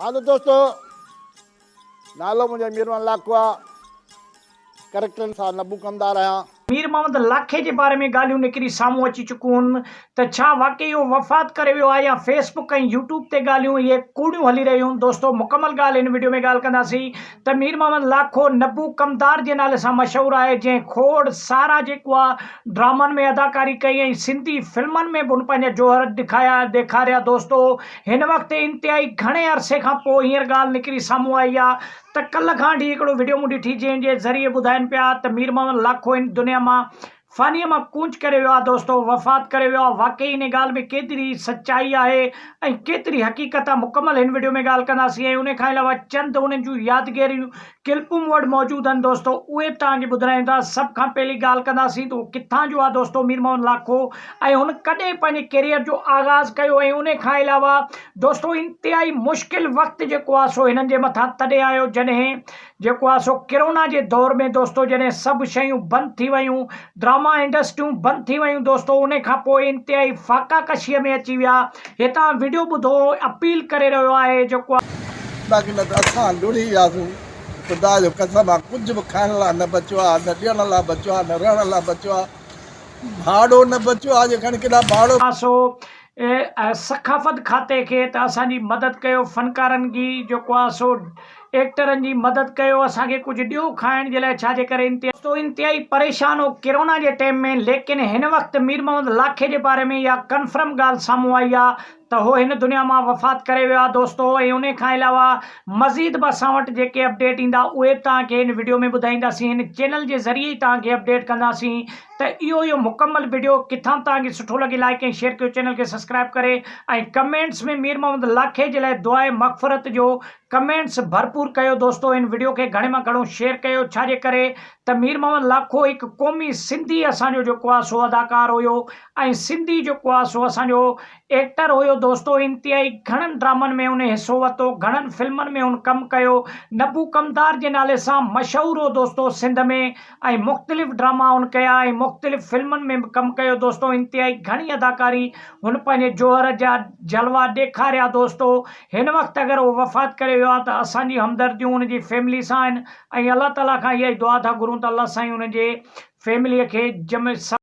ها ته دوستو نالو منهنجو ميرمن لاکو آ ڪريڪٽرن سان نبو ڪمدار آهيان. مير محمد لاکي جي باري ۾ ڳالهيون نڪري سامهون اچي چڪون هن ته ڇا واقعي اهو وفات ڪري ويو آهي يا فيس بڪ ۽ يوٽيوب تي ڳالهيون اهي ڪوڙيون هلي رهيون هن دوستو مڪمل ڳالهه هن وڊيو ۾ ڳالهه ڪنداسين ته مير محمد لاکو نبو ڪمدار جي نالي سان مشهور آهي جنهن کوڙ سارا جيڪو آهي ڊرامن ۾ اداڪاري ڪئي ۽ سنڌي فلمن ۾ به هن پنهنجا جوهر ڏکايا ڏيکاريا دوستو هن وقت انتهائي گهڻي عرصي کان پوء هينئر ڳالهه نڪري سامهون آئي آ ته ڪلهه کان وٺي هڪڙو وڊيو مون ڏٺي جنهن جي ذريعي ٻڌائين پيا ته مير محمد لاکو هن دنيا مان فانيء مان ڪونچ ڪري ويو آ دوستو وفات ڪري ويو آ واقعي انهي ڳالهه ۾ ڪيتري سچائي آهي ۽ ڪيتري حقيقت آ مڪمل هن وڊيو ۾ ڳالهه ڪنداسين ۽ انهي کان علاوه چند انهن جون يادگيريون ڪلپون مون وٽ موجود آهن دوستو اهي به توهان کي ٻڌرايون ٿا سڀ کان پهرين ڳالهه ڪنداسين ته اهو ڪٿان جو آهي دوستو مير محمد لاکو ۽ هن ڪڏهن پنهنجي ڪيريئر جو آغاز ڪيو ۽ ان کان علاوه دوستو انتهائي مشڪل وقت جيڪو آهي سو هنن جي مٿان تڏهن آيو جڏهن جيڪو آهي سو ڪرونا جي دور ۾ دوستو جڏهن سڀ شيون بند ٿي ويون ڊراما انڊسٽريون بند ٿي ويون دوستو ان کان پوء انتهائي فاقا ڪشي ۾ اچي ويا هتان وڊيو ٻڌو اپيل ڪري رهيو آهي جيڪو. باقي نه ته اسان لڙهي وياسون. خدا جو قسم آ ڪجهه به کائڻ لاء نه بچيو آ، نه ڏيڻ لاء بچيو آ، نه رهڻ لاء بچيو آ، ڀاڙو نه بچيو آ جي کڻي ڪيڏانهن ڀاڙو. سو ثقافت کاتي کي ته اسان جي مدد ڪيو فنڪارن جي جيڪو آ سو ايڪٽرن جي مدد ڪيو اسان کي ڪجهه ڏيو کائڻ جي لاء ڇا جي ڪري دوستو انتهائي پريشان هو ڪرونا جي ٽيم ۾ ليڪن هن وقت مير محمد لاکي جي باري ۾ اها ڪنفرم ڳالهه سامهون آئي آ ته هو هن دنيا مان وفات ڪري ويو آ دوستو ۽ انهي کان علاوه مزيد به اسان وٽ جيڪي اپڊيٽ ايندا اهي به توهان کي هن وڊيو ۾ ٻڌائينداسين هن چينل جي ذريعي ئي توهان کي اپڊيٽ ڪنداسين ته اهو اهو مڪمل وڊيو ڪٿان به توهان کي سٺو لڳي لائيڪ ۽ شيئر ڪيو چينل کي سبسڪرائب ڪري ۽ ڪمينٽس ۾ مير محمد لاکي جي لاء دعاء مغفرت جو ڪمينٽس ڀرپور ڪيو دوستو هن وڊيو کي گهڻي مان گهڻو شيئر ڪيو ڇا جي ڪري ته مير محمد لاکو هڪ قومي سنڌي اسان جو جيڪو آ سو اداڪار هيو ۽ سنڌي جيڪو آ سو اسان جو ايڪٽر هيو دوستو انتهائي گهڻن ڊرامن ۾ ان حصو ورتو گهڻن فلمن ۾ هن ڪم ڪيو نبو ڪمدار جي نالي سان مشهور هو دوستو سنڌ ۾ ۽ مختلف ڊراما هن ڪيا ۽ مختلف فلمن ۾ به ڪم ڪيو دوستو انتهائي گهڻي اداڪاري هن پنهنجي جوهر جا جلوا ڏيکاريا دوستو هن وقت اگر هو وفات ڪري ويو آهي ته اسان جي همدرديون ان جي فيملي سان آهن ۽ الله تعالي کان اها ئي دعا ٿا گهرون ته الله سائين ان جي فيملي کي جم.